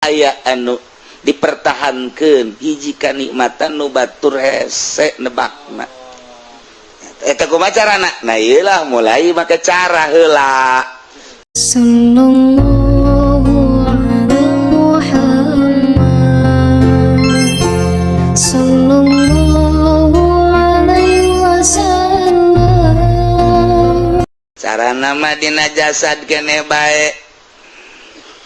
Aya anu dipertahankan hiji kanikmatan nu batur hese nebakna. Eta kumaha carana? Nah, ieulah mulai make cara heula. Sallallahu ala Muhammad, Sallallahu alaihi wasallam. Carana mah dina jasad kene bae,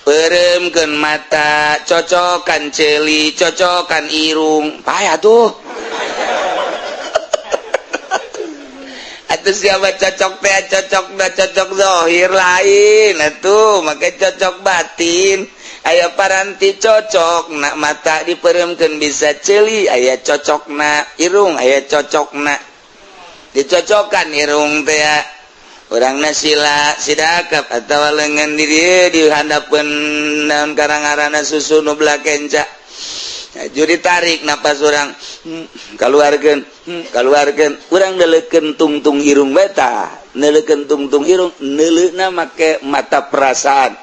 peureumkeun mata, cocokan ceuli, cocokan irung, payah tuh. Atuh siapa cocok teh, cocok dah, cocok zahir lain atuh, make cocok batin. Aya paranti cocok nak mata dipeuremkeun bisa ceuli, aya cocokna irung, aya cocokna dicocokan irung teh, urangna sila sidakap atawa lengan di dieu di handapeun naon karang-arana susu nu belah kenca. Jadi tarik napas urang, kaluarkeun, kaluarkeun, urang neuleukeun tungtung irung beta, neuleukeun tungtung irung, neuleuna make mata perasaan.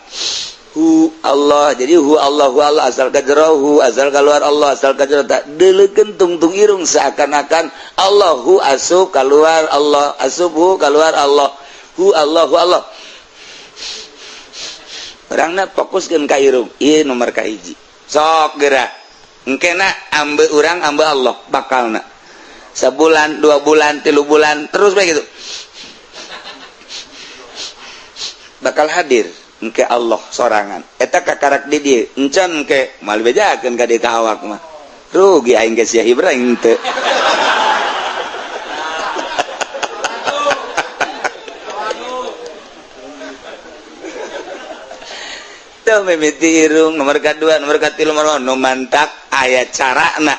Hu Allah, jadi hu Allah, hu Allah, asal ka jero hu, asal keluar Allah, asal ka jero tak deuleukeun tungtung irung seakan-akan Allah hu asup keluar Allah, asup hu keluar Allah, hu Allah, hu Allah. Orangna fokuskeun ka irung, ieu nomor kahiji. Sok gerak. Engkena ambe urang ambe Allah bakalna. Sebulan, 2 bulan, 3 bulan terus begitu. Bakal hadir engke Allah sorangan. Eta kakarak di dieu, encan engke moal bejakeun ka dieu ka awak mah. Rugi aing ge sia Ibrahim teu. Tuh mimiti irung nomor kedua, nomor katilu, nomor nu mantak aya carana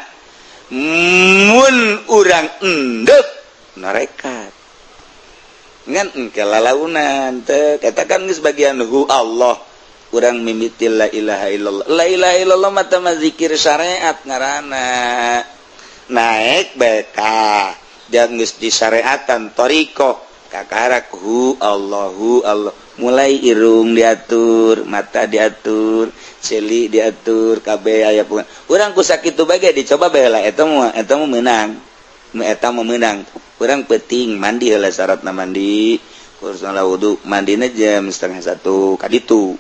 mun urang endep nerekat ngan engke lalaunan teh eta kan geus bagian hu Allah. Urang mimiti la ilaha illallah, la ilaha illallah mah teh zikir syariat ngaranna, naek beka dan geus disyariatan thariqah kakarak hu Allahu Allah, mulai irung diatur, mata diatur, ceuli diatur, kabeh aya pungan. Urang ku sakitu bae dicoba bae lah, eta mah meunang. Eta mah meunang. Urang penting mandi heula, syaratna mandi, kurang wudu, mandina jam 12:30 ka ditu.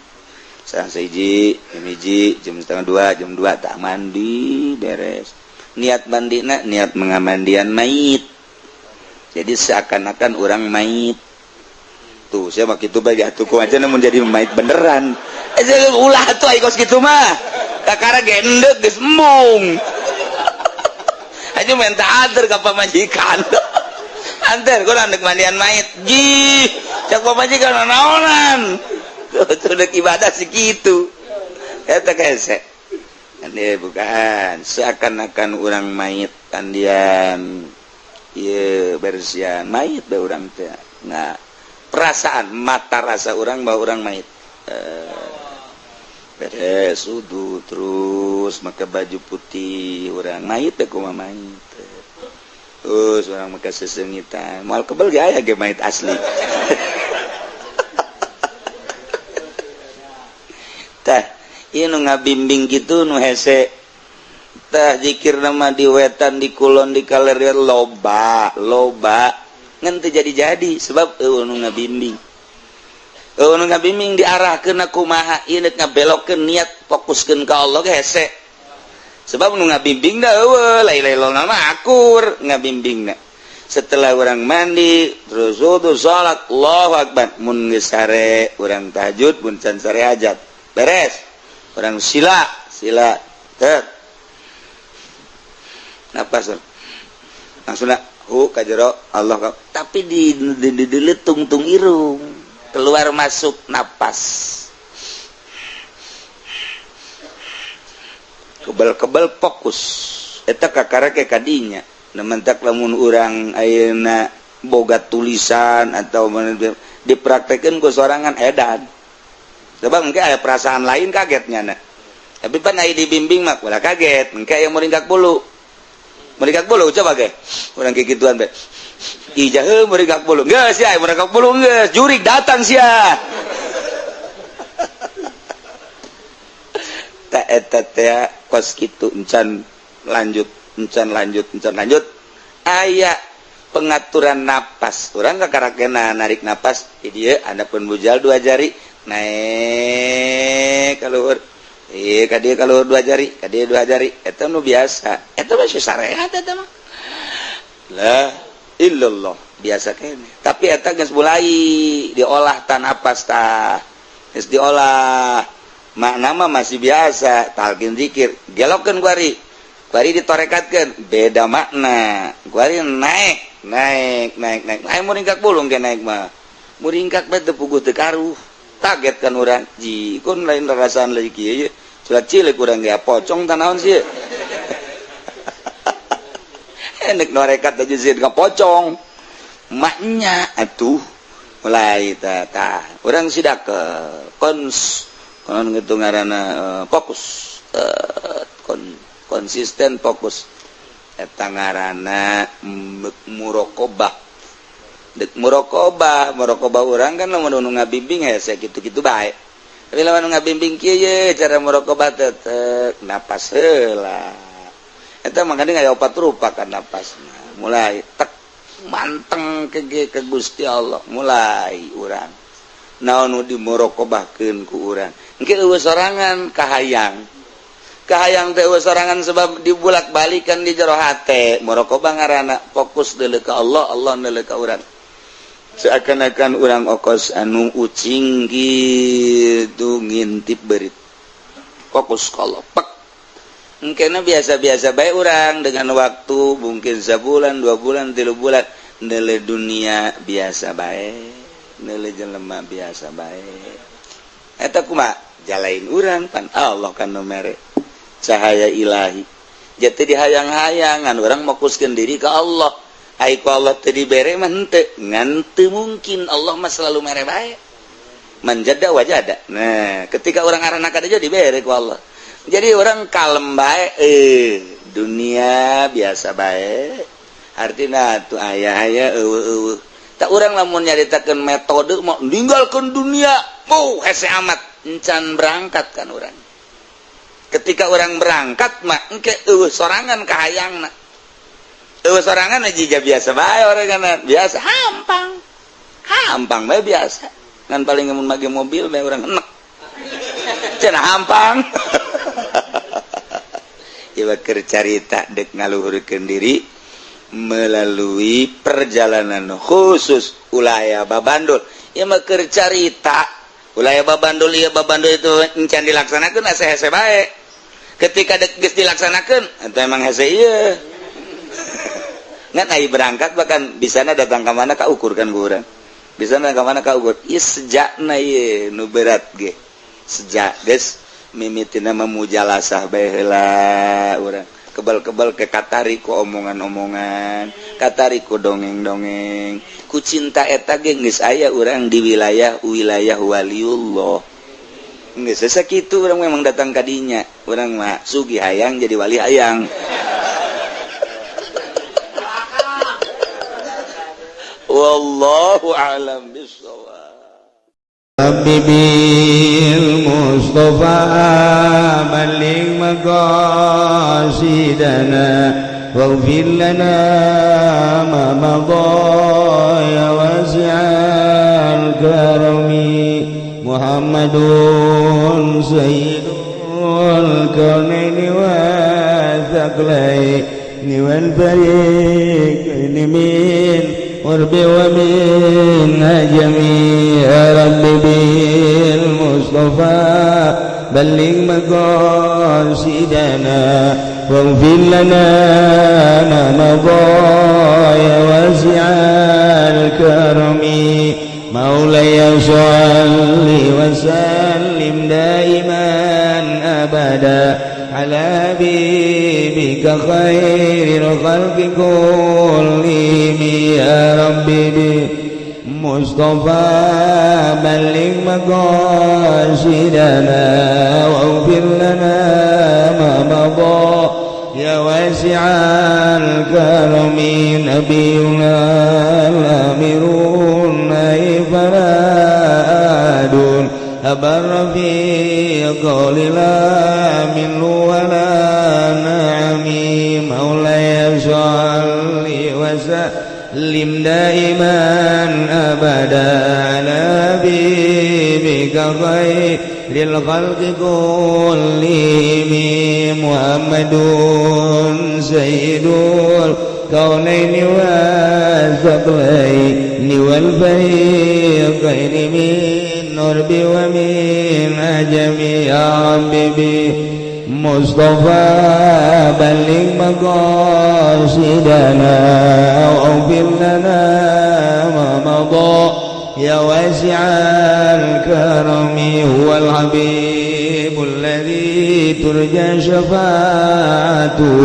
12:30, jam 1, jam 1:30, jam 2 tak mandi beres. Niat mandina niat mengamandian mayit. Jadi seakan-akan orang mayit. Tuh, siapa gitu bagi atuh ku aja namun jadi mayit beneran. Ulah atuh ai kos kitu mah. Kakara gendek geus embung. Aja minta anter ka pamajikan. Anter kurang dek mandian mayit. Ji, cak pamajikan naonan. Tuh dek ibadah segitu. Eta hese. Ini bukan seakan-akan orang mayit mandian ieu bersihan mayit bae urang teh. Nah, perasaan mata rasa orang bahwa orang mayit. Beres wudu terus make baju putih orang mayit teh kumaha mayit. Terus orang make sesengitan moal kebel ge aya ge mayit asli. Tah ieu nu ngabimbing kitu nu hese. Tah zikir nama di wetan, di kulon, di kaler loba loba ngan teu jadi-jadi sebab eueuh nu ngabimbing. Eueuh nu ngabimbing diarahkeun kumaha ieu deuk ngabelokkeun niat fokuskeun ka Allah ge hese. Sebab nu ngabimbing da eueuh la ilaha illallah mah akur ngabimbingna. Setelah urang mandi terus wudu salat Allahu akbar, mun geus sare urang tahajud, mun can sare hajat beres urang sila sila teu napas langsung nak hu ka jero Allah, tapi di tungtung irung keluar masuk napas kebal-kebal fokus eta kakara ke kadinya. Nah, mentak lamun urang ayeuna boga tulisan atau dipraktekeun ku sorangan edan sebab engke aya perasaan lain kagetnya na. Tapi pan aya dibimbing mah ulah kaget, engke aya muringkak bulu. Muringkak bulu coba ge. Urang kikituan be. Ijah heuh muringkak bulu. Geus sia muringkak bulu geus, jurig datang sia. Carita eta teh kos kitu, encan lanjut, encan lanjut, encan lanjut. Aya pengaturan napas, urang kakarakena narik napas di dieu pun bujal dua jari naik ka luhur, iya, ka dieu ka luhur dua jari, ka dieu dua jari. Eta nu biasa, eta mah syariat, eta mah la illallah biasa kene. Tapi eta geus mulai diolah tan napas, tah geus diolah. Makna mah masih biasa talqin zikir, gelokeun kuari, kuari ditorekatkeun, beda makna. Kuari naik, naik, naik, naik, naik, muringkak bulung ke naik mah muringkak bae, teu puguh, teu karuh. Kaget kan urang, ji kun lain rasaan lagi kieu surat cilik urang ge pocong tanaon sih. Enek norekat aja sih pocong maknya. Atuh mulai ta ta urang sidak ke kons kon gitu ngaranna, fokus, konsisten fokus, eta ngaranna muraqabah. Dek muraqabah, muraqabah urang kan lamun nu ngabimbing hese kitu-kitu bae. Tapi lamun ngabimbing kieu ye cara muraqabah teh napas heula. Eta makanya aya opat rupa kan napasna. Mulai tek manteng ke Gusti Allah, mulai urang naon nu dimuraqabahkeun ku urang engke eueuh sorangan kahayang. Kahayang teh eueuh sorangan sebab dibulak-balikan di jero hate. Muraqabah ngaranna fokus deuleu ka Allah, Allah deuleu ka urang, seakan-akan urang okos anu ucing gitu ngintip berit, fokus ka Allah pek. Engkena biasa-biasa baik orang dengan waktu mungkin sebulan, 2 bulan, 3 bulan, nele dunia biasa baik, nele jelema biasa baik. Eta kuma jalain urang pan Allah kan nu mere cahaya ilahi, jadi dihayang-hayangan orang fokuskeun diri ke Allah. Ai ku Allah teu dibere mah henteu, ngan teu mungkin, Allah mah selalu mere bae. Man jadda wajada. Nah, ketika orang arana kada dibere ku Allah, jadi orang kalem bae, dunia biasa bae. Artinya tuh aya-aya eueuh eueuh. Tak urang lamun nyaritakeun metode mau ninggalkeun dunia, oh hese amat, encan berangkat kan orang. Ketika orang berangkat mah engke eueuh sorangan kahayangna. Eueuh sorangan aja biasa bae orang kan biasa hampang. Hampang bae biasa. Ngan paling mun make mobil bae urang enek. Cenah hampang. Ieu keur carita dek ngaluhurkeun diri melalui perjalanan khusus ulaya babandul. Ieu mah keur carita ulaya babandul, ieu babandul itu encan dilaksanakeun hese hese bae. Ketika dek geus dilaksanakeun eta emang hese ieu. Ngan ai berangkat bahkan bisana datang ka mana ka ukur kan ku urang. Bisa datang ka mana ka ukur. Ieu sejakna ieu nu berat ge. Sejak geus mimitina memujalasah bae heula urang. Kebal-kebal ke katari ku omongan-omongan, katari ku dongeng-dongeng. Ku cinta eta ge geus aya urang di wilayah-wilayah waliullah. Geus sakitu urang memang datang ka dinya. Urang mah sugih hayang jadi wali hayang. Wallahu a'lam bissawab. ربي بالمصطفى بلغ مقاصدنا واغفر لنا ما مضى يا واسع الكرم. محمد سيد الكونين والثقلين والفريقين من قرب ومن جميع. رب بالمصطفى بلغ مقاصدنا واغفر لنا ما مضى يا واسع الكرم. مولاي صل وسلم دائما أبدا على حبيبك خير الخلق كلهم. يا ربي بالمصطفى بلغ مقاصدنا واغفر لنا ما مضى يا واسع الكرم. نبينا الأمير فلا أدون. أبر في قول لا من ولا نعم. مولاي صل وسلم دائما أبدا على حبيبك خير الخلق كلهم. محمد سيد الكونين والثقلين والفريقين من عرب ومن عجم. يا ربي مصطفى بلغ مقاصدنا واغفر لنا ما مضى يا واسع الكرم. هو الحبيب الذي ترجى شفاعته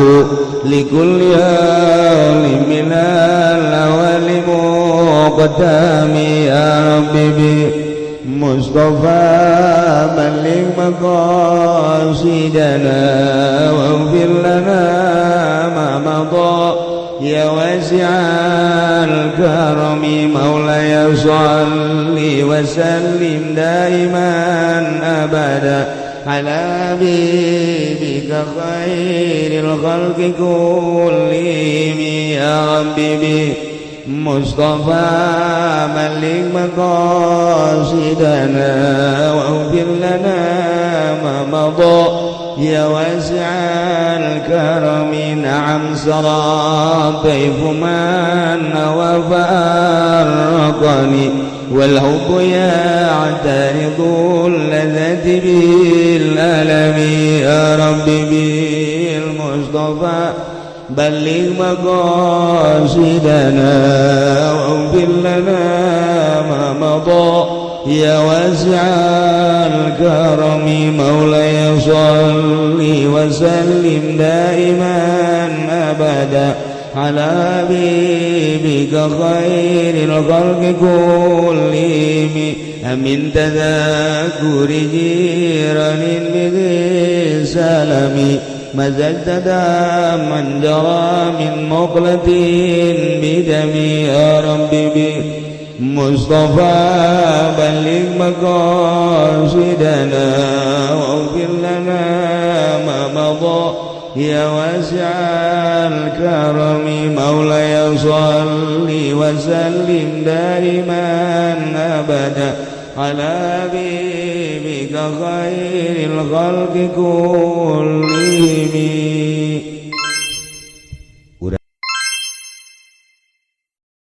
لكل هول من الأهوال مقدم. يا ربي مصطفى بلغ مقاصدنا واغفر لنا ما مضى يا واسع الكرم. مولاي صل وسلم دائما أبدا على حبيبك خير الخلق كلهم. يا ربي مصطفى بلغ مقاصدنا واغفر لنا ما مضى يا واسع الكرم. نعم سرى طيف من وفارقني والحب يعترض اللذة بالألم. يا ربي بالمصطفى بلغ مقاصدنا واغفر لنا ما مضى يا واسع الكرم. مولاي صل وسلم دائما أبدا على حبيبك خير الخلق كلهم. أمن تذكر جيران بذي سلم مزجت دما جرى من مقلة بدمي. يا ربي مصطفى بلغ مقاصدنا واغفر لنا ما مضى يا واسع الكرم. مولاي صل وسلم دائما أبدا على حبيبك خير الخلق كلهم.